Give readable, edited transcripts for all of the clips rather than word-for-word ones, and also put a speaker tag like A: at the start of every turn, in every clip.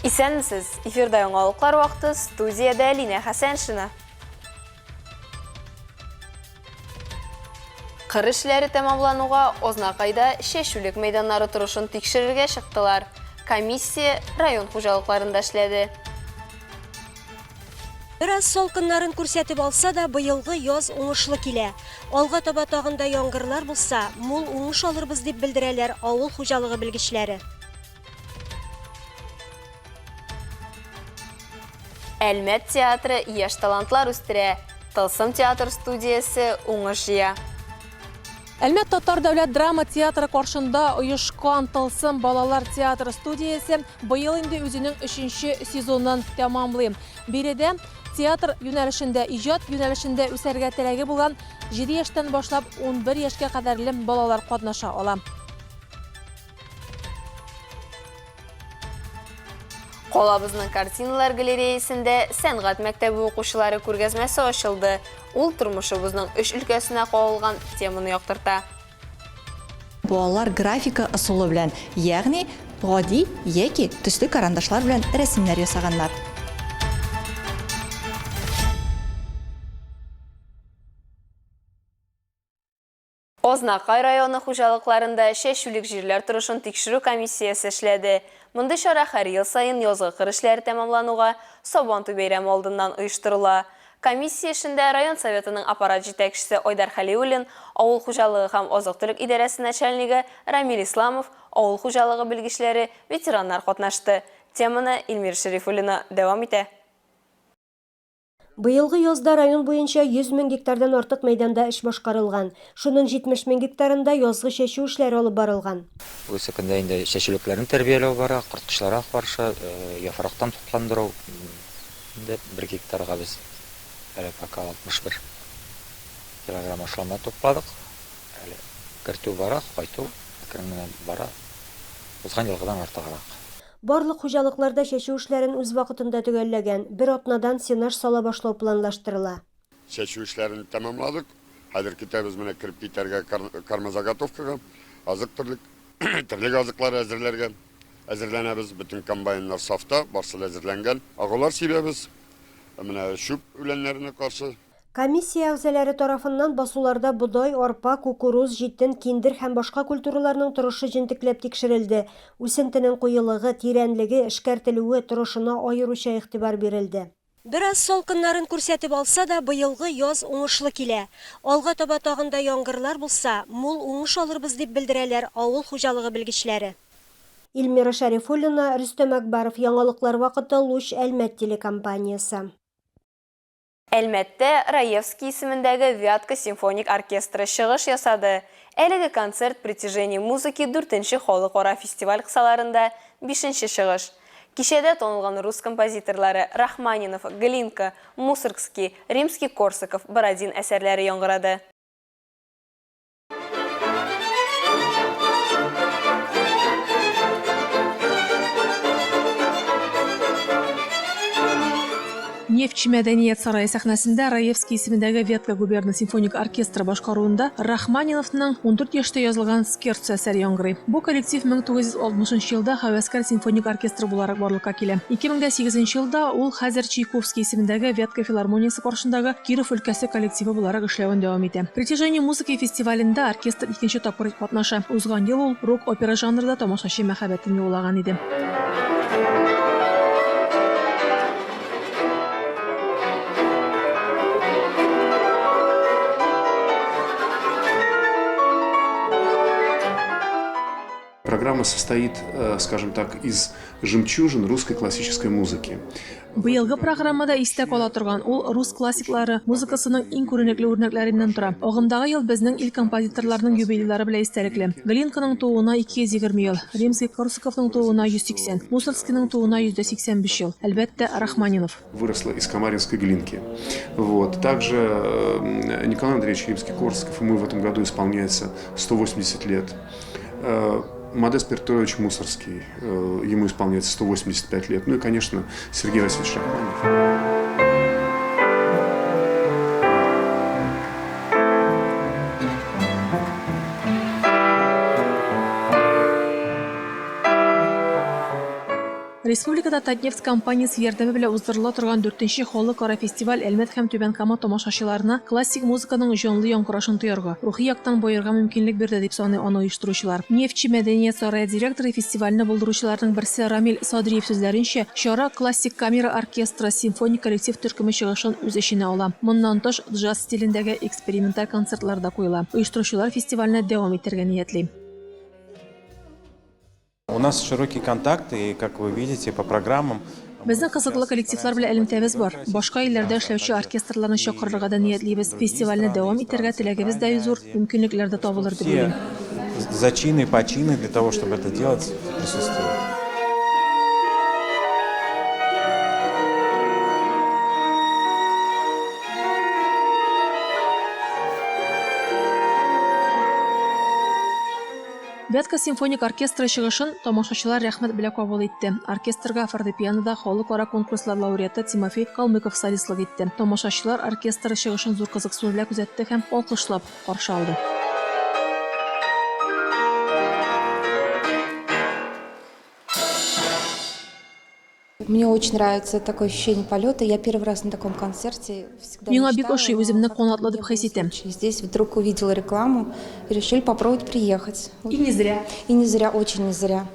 A: Исәнмесез! Эфирда яңалыклар вакыты, студиядә Линә Хәсәншина. Кыр эшләре тәмамлануга Азнакайда чәчүлек мәйданнары торышын тикшерергә чыктылар. Комиссия район хуҗалыкларында эшләде.
B: Бераз салкыннарын күрсәтеп алса да, быелгы яз уңышлы килә. Алга таба тагын да яңгырлар булса, мул уңыш алырбыз, дип белдерәләр авыл хуҗалыгы белгечләре.
A: Әлмәт театры яшь талантлар үстерә. Тылсым театр студиясе уңыш җыя.
C: Әлмәт татар дәүләт драма театры каршында оешкан Тылсым балалар театры студиясе быел инде үзенең өченче сезонын тәмамлый. Биредә театр юнәлешендә, иҗат юнәлешендә үсәргә теләге булган 7 яшьтән башлап 11 яшькә кадәрле балалар катнаша ала.
A: Калабызның картиналар галереясендә сәнгать мәктәбе укучылары күргәзмәсе ачылды. Ул тормышыбызның өч өлкәсенә кагылган теманы яктырта.
D: Балалар графика ысулы белән, ягъни гади яки төсле карандашлар белән рәсемнәр ясаганнар.
A: Азнакай районы хуҗалыкларында чәчүлек җирләр торышын тикшерү комиссиясе эшләде. Мондый чара һәр ел саен язгы кыр эшләре тәмамлануга, Сабантуй бәйрәме алдыннан оештырыла. Комиссия эшендә район Советының аппарат җитәкчесе Айдар Хәлиуллин, авыл хуҗалыгы һәм азык-төлек идарәсе начальнигы Рамил Исламов, авыл хуҗалыгы белгечләре, ветераннар катнашты. Теманы Илмира Шәрифуллина дәвам итә.
B: Быелгы язда район буенча 100 мең гектардан артык мәйданда эш башкарылган. Шуның 70 мең гектарында язгы чәчү эшләре алып барылган.
E: Бүгенге көндә инде чәчүлекләрне тәрбияләү бара, корткычларга каршы, яфрактан тукландыру. Инде бер гектарга без әле пока 61 килограмм ашлама тупладык. Әле кертү бара, кайту әкрен генә бара. Узган елгыдан артыграк.
B: Барлык хуҗалыклар да чәчү эшләрен үз вакытында төгәлләгән, бер атнадан сенаж сала башлау планлаштырыла.
F: Чәчү эшләрен тәмамладык. Хәзер көтәбез менә кереп китәргә кормозаготовкага, азык-төлек, терлек азыклары әзерләргә әзерләнәбез. Бөтен комбайннар сафта, барсы да әзерләнгән. Агулар сибәбез. Менә чүп үләннәренә каршы.
B: Комиссия әгъзалары тарафыннан басуларда бодай, арпа, кукуруз, җитен, киндер һәм башка культураларның торышы җентекләп тикшерелде, үсентенең куелыгы, тирәнлеге, эшкәртелүе, торышына аеруча игътибар бирелде. Бераз салкыннарын күрсәтеп алса да, быелгы яз уңышлы килә. Алга таба тагын да яңгырлар булса, мул уңыш алырбыз, дип белдерәләр авыл хуҗалыгы белгечләре. Илмира Шәрифуллина, Рөстәм Әкбаров, Яңалыклар вакыты, Луч, Әлмәт телекомпаниясе.
A: Әлмәттә Раевский исемендәге Вятка симфоник оркестры чыгыш ясады. Әлеге концерт Притяжение музыки дүртенче халыкара фестиваль кысаларында бишенче чыгыш. Кичәдә танылган рус композиторлары Рахманинов, Глинка, Мусоргский, Римский-Корсаков, Бородин әсәрләре яңгырады.
C: Нефтьче мәдәният сарае сәхнәсендә Раевский исемендәге Ветка губерна симфоник оркестры башкаруында Рахманиновның 14 яшьтә язылган Скерцо әсәре яңгырый. Бу коллектив 1960 елда һәвәскәр симфоник оркестр буларак барлыкка килә. 2008 елда ул хәзер Чайковский исемендәге Вятка филармониясе каршындагы Киров өлкәсе коллективы буларак эшләвен дәвам итә. Притяжение музыки фестивалендә оркестр икенче тапкыр катнаша. Узган ел ул рок-опера жанрында тамашачы мәхәббәтен яулаган иде.
G: Программа состоит, э, скажем так, из жемчужин русской классической музыки.
C: Быелгы программада истә кала торган ул рус классиклары музыкасының иң күренекле үрнәкләреннән тора. Агымдагы ел безнең ил композиторларының юбилейлары белән истәлекле. Глинканың тууына 220 ел, Римский-Корсаковның тууына 180, Мусоргскийның тууына 185 ел, әлбәттә, Рахманинов.
G: Выросла из Камаринской Глинки. Вот. Также э, Николай Андреевич Римский-Корсаков, ему в этом году исполняется 180 лет. Э, Модест Петрович Мусоргский, э, ему исполняется 185 лет. Ну и, конечно, Сергей Васильевич Рахманинов.
C: Республикада Татнефть компаниясе ярдәме белән уздырыла торган дүртенче халыкара фестиваль Әлмәт һәм Түбән Кама тамашачыларына классик музыканың җанлы яңгырашын тоярга, рухи яктан баерга мөмкинлек бирде, дип саный аны оештыручылар. Нефтьче мәдәният сарае директоры, фестивальне булдыручыларның берсе Рамил Садриев сүзләренчә, чара классик камера оркестры, симфоник коллектив төркеме чыгышын үз эченә ала. Моннан тыш, джаз стилендәге эксперименталь концертлар да куела. Оештыручылар фестивальне дәвам итәргә ниятли.
H: У нас широкий контакт, и, как вы видите, по программам
C: Безнең кызыклы коллективлар белән элемтәбез бар. Башка илләрдә эшләүче оркестрларны чакырырга да ниятлибез. Фестивальне дәвам итәргә теләгебез дә зур, мөмкинлекләр дә табылыр дип уйлыйм.
H: Зачины, почины для того, чтобы это делать, присутствуют.
C: Вятка симфоник оркестры чыгышын тамашачылар рәхмәт белән кабул итте. Оркестрга фортепианода халыкара конкурслар лауреаты Тимофей Калмыков солистлык итте. Тамашачылар оркестр чыгышын зур кызыксыну белән күзәтте һәм алкышлап каршы алды.
I: Мне очень нравится такое ощущение полета. Я первый раз на таком концерте. Всегда
C: Миңа бик ошый, үземне канатлы дип хис итәм.
I: Здесь вдруг увидела рекламу и решили попробовать приехать.
C: И не зря.
I: И не зря, очень не зря.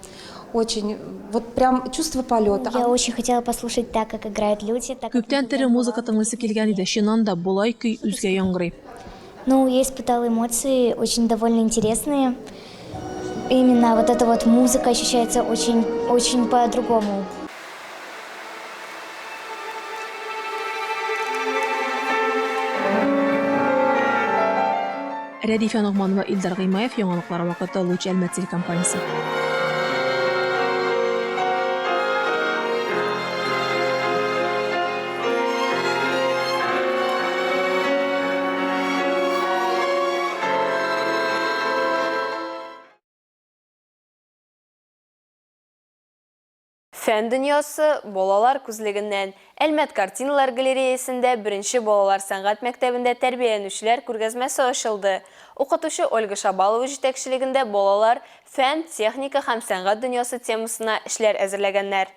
I: Очень, вот прям чувство полета.
J: Я очень хотела послушать так, как играют люди. Так как
C: Күптән тере музыка тыңлыйсы килгән иде. Чыннан да, болай көй үзгә яңгырый.
J: Ну, я испытала эмоции очень довольно интересные. Именно вот эта вот музыка ощущается очень, очень по-другому.
C: Рәдифә Ногманова, Илдар Гыймаев, Яңалыклар вакыты, Луч Әлмәт телекомпаниясе.
A: Фән дөньясы балалар күзлегеннән. Әлмәт картиналар галереясендә беренче балалар сәнгать мәктәбендә тәрбияләнүчеләр күргәзмәсе ачылды. Укытучы Ольга Шабалова җитәкчелегендә балалар фән, техника һәм сәнгать дөньясы темасына эшләр әзерләгәннәр.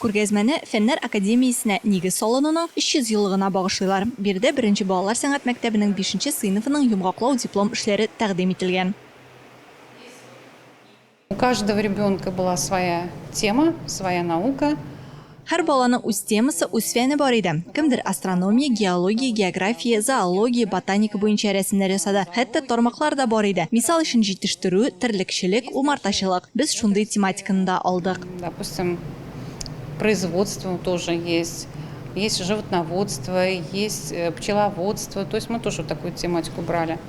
D: Күргәзмәне Фәннәр академиясенә нигез салынуның 300 еллыгына багышлыйлар. Биредә беренче балалар сәнгать мәктәбенең бишенче сыйныфының йомгаклау диплом эшләре тәкъдим ителгән.
K: У каждого ребенка была своя тема, своя наука.
D: Һәр баланың үз темасы, үз фәне бар иде. Кемдер астрономия, геология, география, зоология, ботаника буенча рәсемнәр ясады. Хәтта тармаклар да бар иде. Мисал өчен, җитештерү, терлекчелек, умартачылык. Без шундый тематиканы да алдык.
K: Допустим, производство тоже есть. Есть животноводство, есть э, пчеловодство. То есть мы тоже такую тематику брали.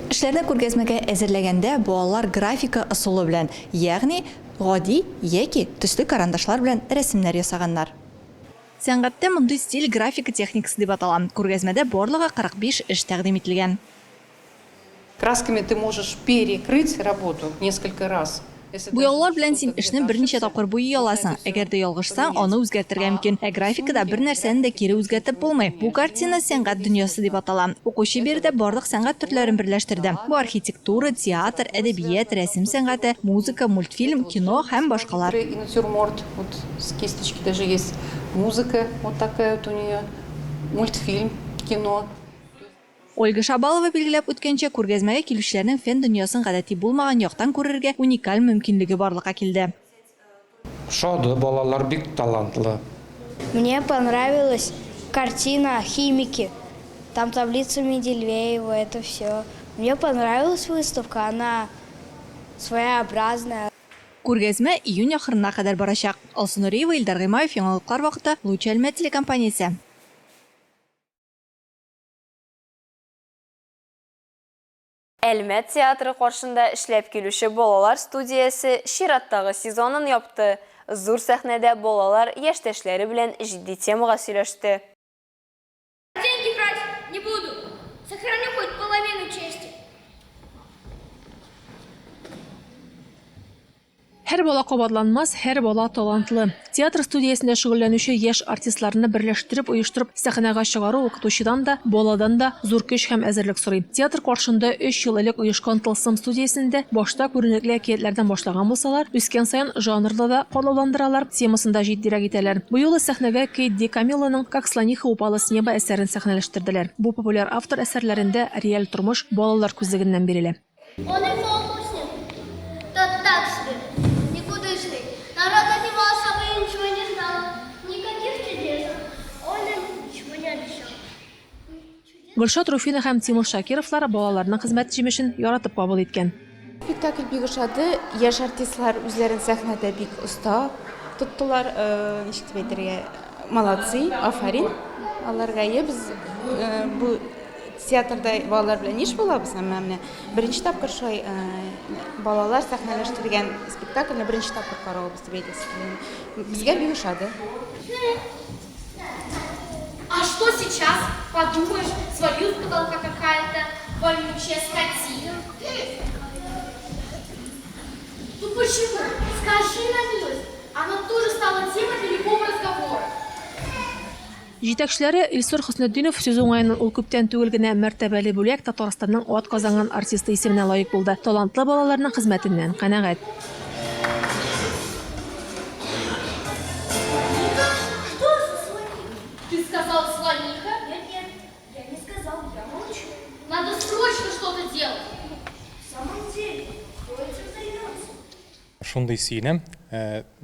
D: Эшләрне күргәзмәгә әзерләгәндә балалар графика ысулы белән, ягъни гади яки төсле карандашлар белән рәсемнәр ясаганнар. Сәнгатьтә мондый стиль графика техникасы дип атала. Күргәзмәдә барлыгы 45 эш тәкъдим ителгән.
K: Красками ты можешь перекрыть работу несколько раз.
D: Буяулар белән син эшне берничә тапкыр буйый аласың. Әгәр дә ялгышсаң, аны үзгәртергә мөмкин. Ә графикада бер нәрсәне дә кире үзгәртеп булмый. Бу картина сәнгать дөньясы дип атала. Укучы биредә барлык сәнгать төрләрен берләштерде. Бу архитектура, театр, әдәбият, рәсем сәнгате, музыка, мультфильм, кино һәм башкалар.
K: И натюрморт, вот с кисточки даже есть музыка, вот такая вот у нее, мультфильм, кино.
D: Ольга Шабалова билгеләп үткәнчә, күргәзмәгә килүчеләрнең фән дөньясын гадәти булмаган яктан күрергә уникаль мөмкинлеге барлыкка килде.
L: Ошады, балалар бик талантлы.
M: Мне понравилась картина «Химики». Там таблица Менделеева, это все. Мне понравилась выставка, она своеобразная.
D: Күргәзмә июнь ахырына кадәр барачак. Алсу Нуриева, Илдар Гыймаев, Яңалыклар вакыты, Луч Әлмәт телекомпаниясе.
A: Әлмәт театры каршында эшләп килүче балалар студиясе чираттагы сезонын япты. Зур сәхнәдә балалар яшьтәшләре белән җитди темага сөйләште.
N: Деньги брать не буду. Сохраню хоть половину чести.
C: Һәр Һәр бала кабатланмас, һәр бала талантлы. Театр студиясендә шөгыльләнүче яшь артистларны берләштереп, оештырып сәхнәгә чыгару укытучыдан да, баладан да зур көч һәм әзерлек сорый. Театр каршында өч ел элек оешкан Тылсым студиясендә башта күренекле әкиятләрдән башлаган булсалар, үскән саен жанрны да катлауландыралар, темасын да җитдирәк итәләр. Бу юлы сәхнәгә Кейт Ди Камиллоның Как слониха упала с неба әсәрен сәхнәләштерделәр. Бу популяр автор әсәрләрендә реаль тормыш балалар күзлегеннән бирелә.
N: Он и фокусник, тот так себе, никудышный. Народ от него особо ничего не ждал. Никаких чудес. Он им ничего не обещал.
C: Гөлшат Руфина һәм Тимур Шакировлар балаларның хезмәт җимешен яратып кабул иткән.
I: Спектакль бик ошады. Яшь артистлар үзләрен сәхнәдә бик оста тоттылар. Ничек дип әйтергә, молодцы, афәрин аларга. Әйе, без бу Театрда балалар белән еш булабыз, әмма менә беренче тапкыр шулай балалар сәхнәләштергән спектакльне беренче тапкыр каравыбыз дип әйтәсе килә. Безгә бик ошады.
N: А что сейчас? Подумаешь, свалилась с потолка какая-то вонючая скотина. Ну почему? Скажи на милость, она тоже стала темой для любого разговора.
C: Җитәкчеләре Илсур Хөснетдинов сүз уңаеннан ул күптән түгел генә мәртәбәле бүләк Татарстанның атказанган артисты исеменә лаек булды. Талантлы балаларның хезмәтеннән канәгать.
H: Шундый сөенәм,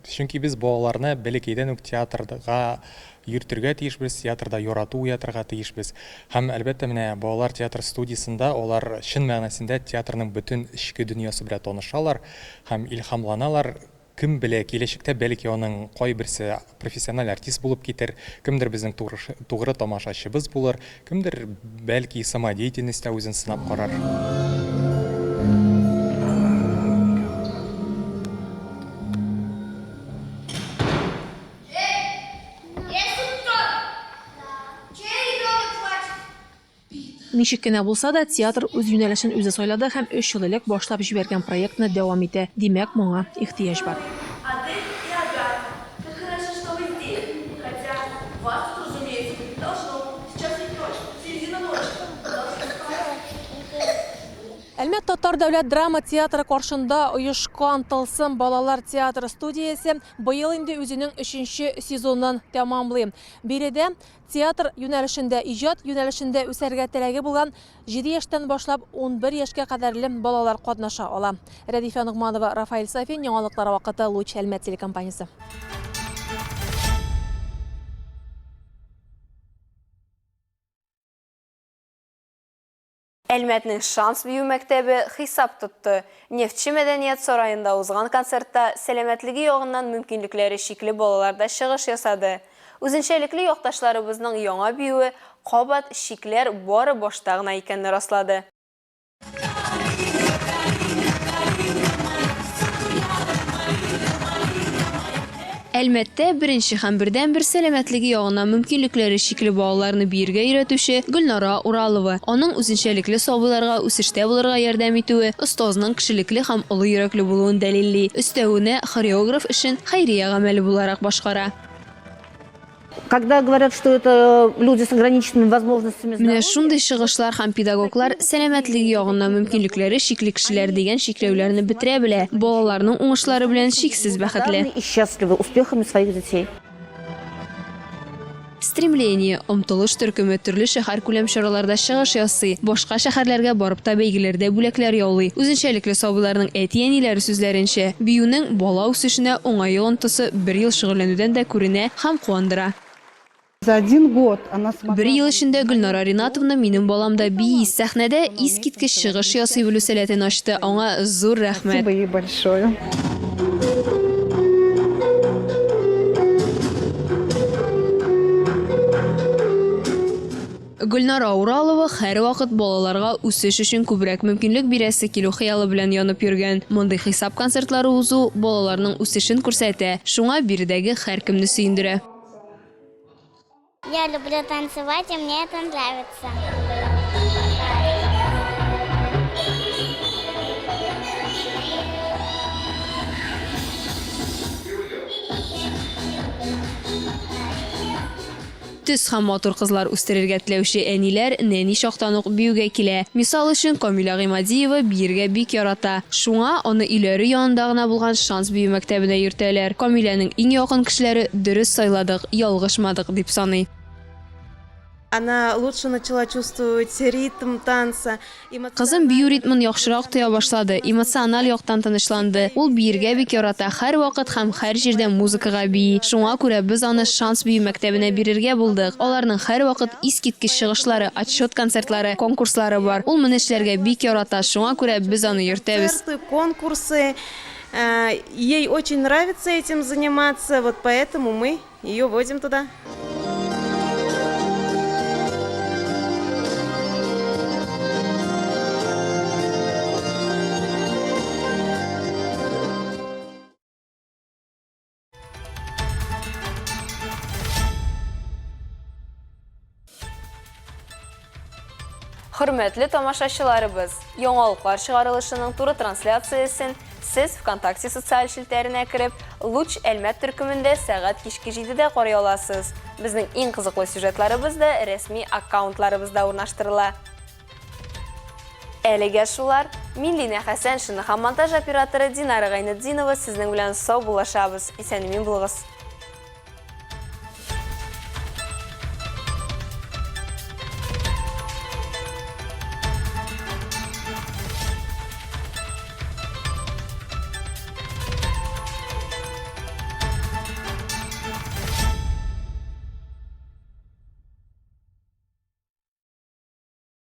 H: чөнки без балаларны бәләкәйдән үк театрга йөртергә тиешбез, театрда ярату уятырга тиешбез. Һәм, әлбәттә, менә балалар театр студиясендә алар чын мәгънәсендә театрның бөтен эчке дөньясы белән танышалар һәм илһамланалар. Кем белә, киләчәктә бәлки аның кайберсе профессиональ артист булып китер, кемдер безнең тугры тамашачыбыз булыр, Кемдер, бәлки, самодеятельностьта үзен сынап карар.
C: Ничек кенә булса да, театр үз юнәлешен үзе сайлады һәм өч ел элек башлап җибәргән проектны дәвам итә. Димәк, моңа ихтыяҗ бар.
O: Адель и Агата, как хорошо, что вы здесь, хотя вас тут, разумеется, быть не должно. Сейчас ведь ночь, середина ночи. Вы должны спать.
C: Әлмәт татар дәүләт драма театры каршында оешкан Тылсым балалар театры студиясе быел инде үзенең өченче сезонын тәмамлый. Биредә театр юнәлешендә, иҗат юнәлешендә үсәргә теләге булган Җиде яшьтән башлап 11 яшькә кадәрле балалар катнаша ала. Рәдифә Ногманова, Рафаэль Сафин, Яңалыклар вакыты, Луч, Әлмәт телекомпаниясе.
A: Әлмәтнең Шанс бию мәктәбе хисап тотты. Нефтьче мәдәният сараенда узган концертта сәламәтлеге ягыннан мөмкинлекләре чикле балалар да чыгыш ясады. Үзенчәлекле якташларыбызның яңа биюе кабат чикләр бары башта гына икәнне раслады. Әлмәттә беренче һәм бердәнбер сәламәтлеге ягыннан мөмкинлекләре чикле балаларны биергә өйрәтүче Гөлнара Уралова. Аның үзенчәлекле сабыйларга үсештә булырга ярдәм итүе, остазның кешелекле һәм олы йөрәкле булуын дәлилли. Өстәвенә, хореограф эшен хәйрия гамәле буларак башкара.
P: Когда говорят, что это люди с ограниченными возможностями
A: Менә шундый чыгышлар һәм педагоглар сәламәтлеге ягыннан мөмкинлекләре чикле кешеләр дигән чикләүләрне бетерә белә, балаларның уңышлары белән чиксез бәхетле.
P: И счастливы успехами своих детей.
A: Стремление, Омтылыш төркеме төрле шәһәркүләм чараларда чыгыш ясый, башка шәһәрләргә барып та бәйгеләрдә бүләкләр яулый. Үзенчәлекле сабыйларның әти-әниләре сүзләренчә, биюнең бала үсешенә уңай йогынтысы бер ел шөгыльләнүдән дә күренә һәм куандыра.
Q: За один год она смогла.
A: Бер ел эчендә Гөлнара Ринатовна минем баламда бии, сәхнәдә искиткеч чыгыш ясый белү сәләтен ачты, аңа зур рәхмәт.
Q: Спасибо ей большое.
A: Гөлнара Уралова һәрвакыт балаларга үсеш өчен күбрәк мөмкинлек бирәсе килү хыялы белән янып йөргән. Мондый хисап концертлары узу балаларның үсешен күрсәтә, шуңа биредәге һәркемне сөендерә.
J: Я люблю танцевать, и мне это нравится.
A: Төз һәм матур кызлар үстерергә теләүче әниләр нәни чактан ук биюгә килә. Мисал өчен, Камилә Гыймадиева биергә бик ярата. Шуңа аны өйләре янында гына булган Шанс бию мәктәбенә йөртәләр. Камиләнең иң якын кешеләре дөрес сайладык, ялгышмадык, дип саный.
I: Она лучше начала чувствовать ритм танца.
A: Кызым бию ритмын яхшырак тоя башлады, эмоциональ яктан тынычланды. Ул биергә бик ярата, һәрвакыт һәм һәр җирдә музыкага бии. Шуңа күрә без аны Шанс бию мәктәбенә бирергә булдык. Аларның һәрвакыт искиткеч чыгышлары, отчет концертлары, конкурслары бар. Ул моны эшләргә бик ярата, шуңа күрә без аны йөртәбез.
I: Концерты, конкурсы. Ей очень нравится этим заниматься, вот поэтому мы Ее водим туда.
A: Хөрмәтле тамашачыларыбыз, яңалыклар чыгарылышының туры трансляциясен сез ВКонтакте социаль челтәренә кереп, Луч Әлмәт төркемендә сәгать кичке 7-дә карый аласыз. Безнең иң кызыклы сюжетларыбыз да рәсми аккаунтларыбызда урнаштырыла. Әлегә шулар. Мин Линә Хәсәншина һәм монтаж операторы Динара Гайнетдинова сезнең белән саубуллашабыз. Исән-имин булыгыз.